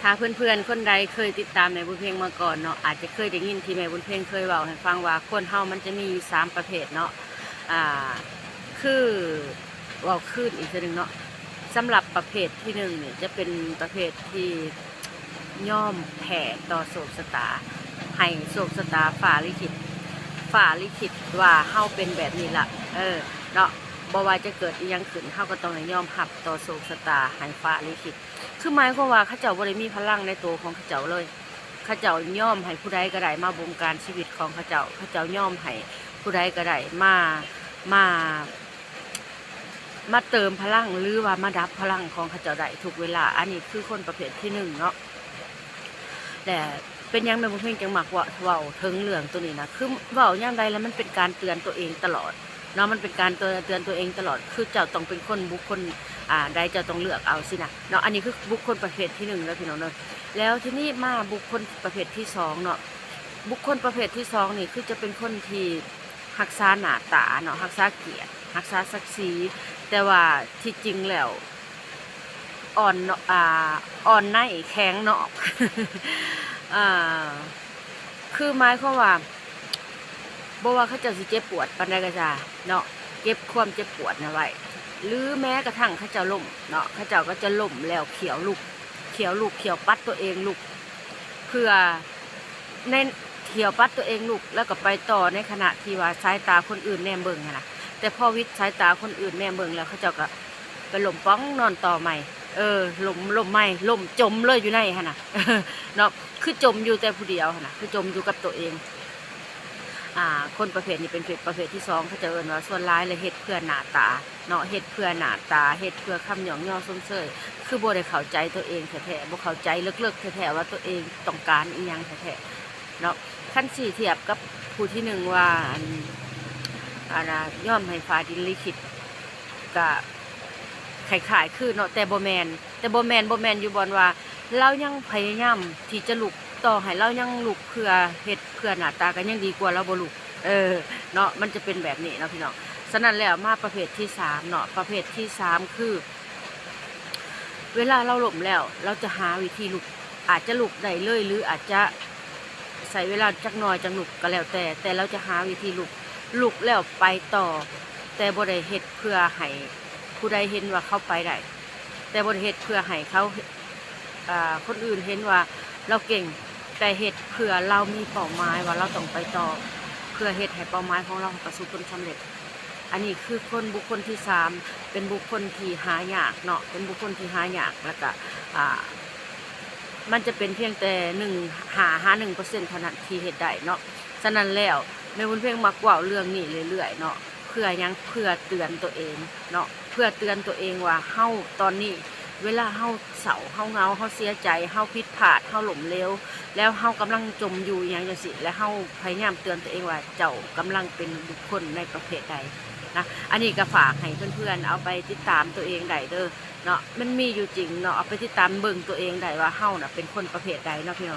ຖ້າເພື່ອນໆຄົນໃດເຄີຍຕິດຕາມແມ່ບຸນເພັງມາກ່ອນເນາະ ອາດຈະເຄີຍໄດ້ຍິນທີ່ແມ່ບຸນເພັງເຄີຍເວົ້າໃຫ້ຟັງວ່າ ຄົນເຮົາມັນຈະມີຢູ່ສາມປະເພດເນາະ. ອ່າ ຄືເວົ້າຄືນອີກເທື່ອໜຶ່ງເນາະ, ສຳລັບປະເພດທີໜຶ່ງນີ້ ຈະເປັນປະເພດທີ່ຍອມແພ້ຕໍ່ໂຊກຊະຕາ, ໃຫ້ໂຊກຊະຕາຟ້າລິຂິດ, ຟ້າລິຂິດວ່າເຮົາເປັນແບບນີ້ລະ ເອີ ເນາະ, ບໍ່ວ່າຈະເກີດອີ່ຫຍັງຂຶ້ນ ເຮົາກໍຕ້ອງໄດ້ຍອມຮັບຕໍ່ໂຊກຊະຕາ ໃຫ້ຟ້າລິຂິດ. ຄືໝາຍຄວາມວ່າເຂົາເຈົ້າບໍ່ໄດ້ມີພະລັງໃນໂຕຂອງເຂົາເຈົ້າເລີຍ. ເຂົາເຈົ້າຍອມໃຫ້ຜູ້ໃດກໍໄດ້ມາບົງການຊີວິດຂອງເຂົາເຈົ້າ. ເຂົາເຈົ້າຍອມໃຫ້ຜູ້ໃດກໍໄດ້ມາ ມາ ມາເຕີມພະລັງ ຫຼືວ່າມາດັບພະລັງຂອງເຂົາເຈົ້າໄດ້ທຸກເວລາ. ອັນນີ້ຄືຄົນປະເພດທີໜຶ່ງເນາະ. ແລະ ເປັນຫຍັງແມ່ບຸນເພັງຈຶ່ງມັກເວົ້າ ເວົ້າເຖິງເລື່ອງໂຕນີ້ນະ? ຄືເວົ້າຍາມໃດລະມັນເປັນການເຕືອນຕົວເອງຕະຫຼອດເນາະ, ມັນເປັນການເຕືອນ ເຕືອນຕົວເອງຕະຫຼອດ. ຄືເຈົ້າຕ້ອງເປັນຄົນ ບຸກຄົນ ອ່າ ໃດ ເຈົ້າຕ້ອງເລືອກເອົາຊີ້ນະເນາະ. ອັນນີ້ຄືບຸກຄົນປະເພດທີໜຶ່ງເດີພີ່ນ້ອງເດີ. ແລ້ວທີນີ້ມາບຸກຄົນປະເພດທີສອງເນາະ. ບຸກຄົນປະເພດທີສອງນີ້ຄືຈະເປັນຄົນທີ່ຮັກສາໜ້າຕາເນາະ, ຮັກສາກຽດ, ຮັກສາສັກສີ, ແຕ່ວ່າທີ່ຈິງແລ້ວ ອ່ອນເນາະ ອ່າ ອ່ອນໃນແຂງນອກ ອ່າ ຄືໝາຍຄວາມວ່າ ບໍ່ວ່າເຂົາເຈົ້າຊິເຈັບປວດປານໃດກໍຢ່າເນາະ, ເກັບຄວາມເຈັບປວດນັ້ນໄວ້ ຫຼືແມ້ກະທັ່ງເຂົາເຈົ້າລົ້ມເນາະ, ເຂົາເຈົ້າກໍຈະລົ້ມແລ້ວຂ້ຽວລຸກ, ຂ້ຽວລຸກ ຂ້ຽວປັດຕົວເອງລຸກ ເພື່ອ ໃນ ຂ້ຽວປັດຕົວເອງລຸກ ແລ້ວກໍໄປຕໍ່ໃນຂະນະທີ່ວ່າສາຍຕາຄົນອື່ນແນມເບິ່ງຫັ້ນນະ. ແຕ່ພໍວິດສາຍຕາຄົນອື່ນແນມເບິ່ງແລ້ວ ເຂົາເຈົ້າກໍໄປລົ້ມປ່ອງນອນຕໍ່ໃໝ່ ເອີ ລົ້ມ ລົ້ມໃໝ່ ລົ້ມຈົມເລີຍຢູ່ໃນຫັ້ນນະ ເນາະ, ຄືຈົມຢູ່ແຕ່ຜູ້ດຽວຫັ້ນນະ, ຄືຈົມຢູ່ກັບຕົວເອງ. ອ່າ ຄົນປະເພດນີ້ເປັນເພດ ປະເພດທີສອງ ເຂົາເຈົ້າເອີ້ນວ່າສ່ວນຫຼາຍແລ້ວເຮັດເພື່ອໜ້າຕາເນາະ, ເຮັດເພື່ອໜ້າຕາ ເຮັດເພື່ອຄຳຍ້ອງຍໍຊົມເຊີຍ, ຄືບໍ່ໄດ້ເຂົ້າໃຈຕົວເອງແທ້ໆ, ບໍ່ເຂົ້າໃຈເລິກໆແທ້ໆວ່າຕົວເອງຕ້ອງການອີ່ຫຍັງແທ້ໆເນາະ. ຄັນຊິທຽບກັບຜູ້ທີໜຶ່ງວ່າ ອັນ ອັນນ່າ ຍອມໃຫ້ຟ້າດິນລິຂິດ ກະຄ້າຍໆຄືເນາະ, ແຕ່ບໍ່ແມ່ນ ແຕ່ບໍ່ແມ່ນ ບໍ່ແມ່ນຢູ່ບ່ອນວ່າ ລາວຍັງພະຍາຍາມທີ່ຈະລຸກ, ຕໍ່ໃຫ້ລາວຍັງລຸກເພື່ອເຮັດເພື່ອໜ້າຕາ ກໍຍັງດີກວ່າລາວບໍ່ລຸກ ເອີ ເນາະ, ມັນຈະເປັນແບບນີ້ເນາະພີ່ນ້ອງ. ສະນັ້ນແລ້ວມາປະເພດທີສາມເນາະ, ປະເພດທີສາມຄື ເວລາລາວລົ້ມແລ້ວ ລາວຈະຫາວິທີລຸກ, ອາດຈະລຸກໄດ້ເລີຍ ຫຼືອາດຈະໃຊ້ເວລາຈັກໜ້ອຍຈັ່ງລຸກກໍແລ້ວແຕ່, ແຕ່ລາວຈະຫາວິທີລຸກ, ລຸກແລ້ວໄປຕໍ່, ແຕ່ບໍ່ໄດ້ເຮັດເພື່ອໃຫ້ຜູ້ໃດເຫັນວ່າເຂົາໄປໄດ້, ແຕ່ບໍ່ໄດ້ເຮັດເພື່ອໃຫ້ເຂົາ ອ່າ ຄົນອື່ນເຫັນວ່າລາວເກັ່ງ, ແຕ່ເຮັດເພື່ອລາວມີເປົ້າໝາຍວ່າລາວຕ້ອງໄປຕໍ່ ເພື່ອເຮັດໃຫ້ເປົ້າໝາຍຂອງລາວປະສົບຜົນສຳເລັດ. ອັນນີ້ຄືຄົນ ບຸກຄົນທີສາມ ເປັນບຸກຄົນທີ່ຫາຍາກເນາະ, ເປັນບຸກຄົນທີ່ຫາຍາກ ແລ້ວກະ ອ່າ ມັນຈະເປັນພຽງແຕ່ໜຶ່ງ ຫ້າ ຫາ ໜຶ່ງເປີເຊັນເທົ່ານັ້ນທີ່ເຮັດໄດ້ເນາະ. ສະນັ້ນແລ້ວ ແມ່ບຸນເພັງມັກເວົ້າເລື່ອງນີ້ເລື້ອຍໆເນາະ. ເພື່ອຫຍັງ? ເພື່ອເຕືອນຕົວເອງເນາະ, ເພື່ອເຕືອນຕົວເອງວ່າເຮົາຕອນນີ້ ເວລາເຮົາເສົ້າ ເຮົາເຫງົາ ເຮົາເສຍໃຈ ເຮົາຜິດພາດ ເຮົາລົ້ມເຫຼວ ແລ້ວເຮົາກຳລັງຈົມຢູ່ອີ່ຫຍັງຈັ່ງຊີ້ ແລ້ວເຮົາພະຍາຍາມເຕືອນຕົວເອງວ່າເຈົ້າກຳລັງເປັນບຸກຄົນໃນປະເພດໃດນະ. ອັນນີ້ກໍຝາກໃຫ້ເພື່ອນໆເອົາໄປຕິດຕາມຕົວເອງໄດ້ເດີເນາະ, ມັນມີຢູ່ຈິງເນາະ, ເອົາໄປຕິດຕາມເບິ່ງຕົວເອງໄດ້ວ່າເຮົານະເປັນຄົນປະເພດໃດເນາະພີ່ນ້ອງ.